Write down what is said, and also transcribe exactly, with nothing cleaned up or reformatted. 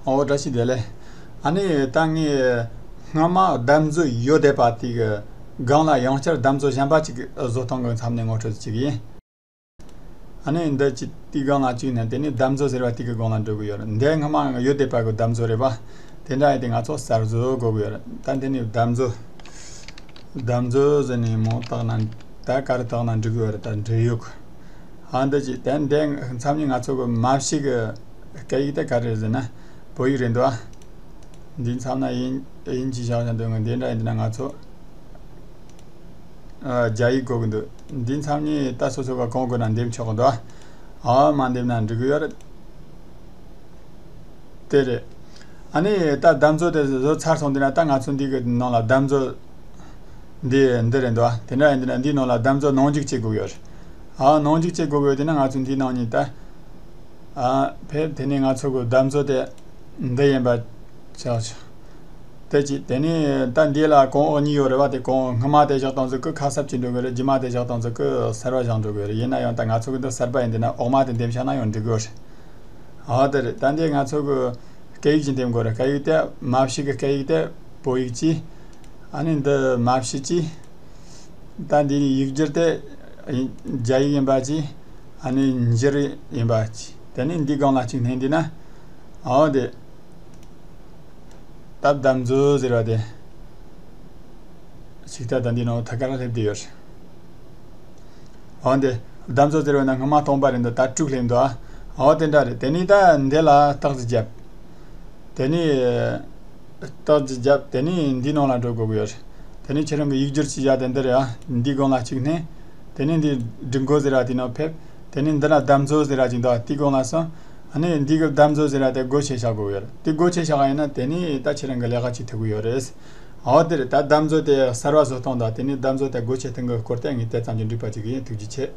ཨོ། བཀྲ་ཤིས་བདེ་ལེགས། ཨ་ནི་ད་ངས་སྔ་མ་བདམས་མཛོད་ཡོད་བསྡད་པ་དེ་གི་སྒང་ལ་ཡང་བསྐྱར་བདམས་མཛོད་གཞན་པ་ཅིག་བཟོ་སྟངས་ཀྱི་མཚམས་ནས་ངོ་སྤྲོད་ཅིག་ཡིན། ཨ་ནི་འདི་ཅི་དེའི་སྒང་ལ་གཅིག་ནས་དེ་ནས་བདམས་མཛོད་ཟེར་བ་དེ་གི་སྒང་ལ་འགྲོ་གི་ཡོད་རེད། འདི་སྔ་མ་ཡོད་བསྡད་པ་གི་བདམས་མཛོད་རེད་པ། དེ་འདྲ་ཡིན་དུས་ང་ཚོ་གསར་བཟོ་དགོས་གི་ཡོད་རེད། ད་འདི་ནས་བདམས་མཛོད། བདམས་མཛོད་ཟེར་ནས་མོ་བཏགས་ན་ད་ག་རེ་བཏགས་ན་འགྲིག་གི་ཡོད་རེད། ད་འབྲེལ་ཡོད་གི། ཨ། འདི་ཅི་དེ་འདི་མཚམས་ནས་ང་ཚོ་གི་མ་ཕྱི་གི་སྐད་ཡིག་དེ་ག་རེ་ཟེར་ན་བོད་ཡིག་རེད་འདུག་ཨ། འདི་མཚམས་ན་དབྱིན་དབྱིན་ཇི་བཞག་བཞག་འདུག་གི། འདི་འདྲ་ཡིན་དུས་ན་ང་ཚོ་ཨ་རྒྱ་ཡིག་དགོས་གི་འདུག་འདི་མཚམས་ནས་ད་སོ་སོ་ག་གང་དགོས་ན་འདེམས་ཆོག་གི་འདུག་ཨ། མ་འདེམས་ན་འགྲིག་གི་ཡོད་རེད། དེ་རེད། ཨ་ནི་ད་བདམས་མཛོད་དེ་བཟོ་ཚར་སོང་དུས་ན་ད་ང་ཚོ་འདི་གི་ནང་ལ་བདམས་མཛོད་འདི་འདི་རེད་འདུག་ཨ། དེ་འདྲ་ཡིན་དུས་ན་འདིའི་ནང་ལ་བདམས་མཛོད་ནང་འཇུག་བྱེད་དགོས་ཡོད་རེད། ཨ། ནང་འཇུག་བྱེད་དགོས་ཡོད་དུས་ན་ང་ཚོ་འདིའི་ནང་ནས་ད། ཨ། ཕེབས། དེ་ནས་ང་ཚོ་གི་བདམས་མཛོད་དེ་འདི་ཡིན་པ་ཆགས་ཆོག་དེ་གཅིག་དེ་ནས་ད་འདི་ལ་གོང་འོག་གཉིས་ཡོད་རེད་བ། དེ་གོང་སྔ་མ་དེ་བཞག་སྟངས་ཟིག་གི་ཁ་གསབ་ཅིག་འགྲོ་གི་རེད། རྗེས་མ་དེ་བཞག་སྟངས་ཟིག་གི་གསར་བ་བཞག་འགྲོ་གི་རེད། ཡིན་ན་ཡང་ད་ང་ཚོ་གི་འདི་གསར་པ་ཡིན་དུས་ན་འོག་མ་དེ་འདེམས་བཞག་ན་ཡང་འགྲིག་གི་རེད། ཨ། དེ་རེད། ད་འདི་ང་ཚོ་གི་སྐད་ཡིག་ཅིག་འདེམས་དགོས་རེད། སྐད་ཡིག་དེ་མ་ཕྱི་གི་སྐད་ཡིག་དེ་བོད་ཡིག་ཅིག་ཨ་ནི་འདི་མ་ཕྱི་ཅིག་ད་འདི་ནི་ཡིག་སྒྱུར་དེ་རྒྱ་ཡིག་ཡིན་པ་ཅིག་ཨ་ནི་འགྱུར་ཡིན་པ་ཅིག་དེ་ནས་འདི་སྒང་ལ་གཅིག་བསྣན་དུས་ན། ཨོ། དེ་ད་བདམས་མཛོད་ཟེར་བ་དེ་ཞིག་ད་ད་འདི་ནང་ཐད་ཀར་སླེབས་བསྡད་ཡོད་རེད། ཨོ། འདི་བདམས་མཛོད་ཟེར་བ་ན་སྔ་མ་སྟོང་པ་རེད་འདུག་ད་དྲུག་སླེབས་འདུག་ཨ། ཨོ། དེ་འདྲ་རེད། དེ་ནས་ད་འདི་ལ་རྟགས་གཅིག་བརྒྱབ། དེ་ནས་རྟགས་གཅིག་བརྒྱབ། དེ་ནས་འདི་ནང་ལ་འགྲོ་དགོས་ཀྱི་ཡོད་རེད། དེ་ནས་ཁྱེད་རང་གི་ཡིག་སྒྱུར་བྱས་བཞག་དེ་འདི་རེད་ཨ། འདིའི་སྒང་ལ་གཅིག་བསྣན། དེ་ནས་འདི་སྒྲིག་འགོད་ཟེར་བ་དེའི་ནང་ཕེབས། དེ་ནས་འདི་ལ་བདམས་མཛོད་ཟེར་བ་ཅིག་འདུག་དེའི་སྒང་ལ་སོང་། ཨ་ནི་འདི་གི་བདམས་མཛོད་ཟེར་བ་དེ་སྒོ་ཕྱེ་བཞག་དགོས་ཀྱི་ཡོད་རེད། དེ་སྒོ་ཕྱེ་བཞག་ཡིན་ན་དེ་ནས་ད་ཁྱེད་རང་གི་ལས་ཀ་བྱེད་ཐུབ་ཀྱི་ཡོད་རེད། འོ། དེ་རེད། ད་བདམས་མཛོད་དེ་གསར་བ་བཟོ་སྟངས་དང་དེ་ནས་བདམས་མཛོད་དེ་སྒོ་ཕྱེ་སྟངས་གི་སྐོར་དེ་ངས་དེ་ཙམ་གྱིས་འགྲིག་པ་ཅིག་ཡིན། ཐུགས་རྗེ་ཆེ།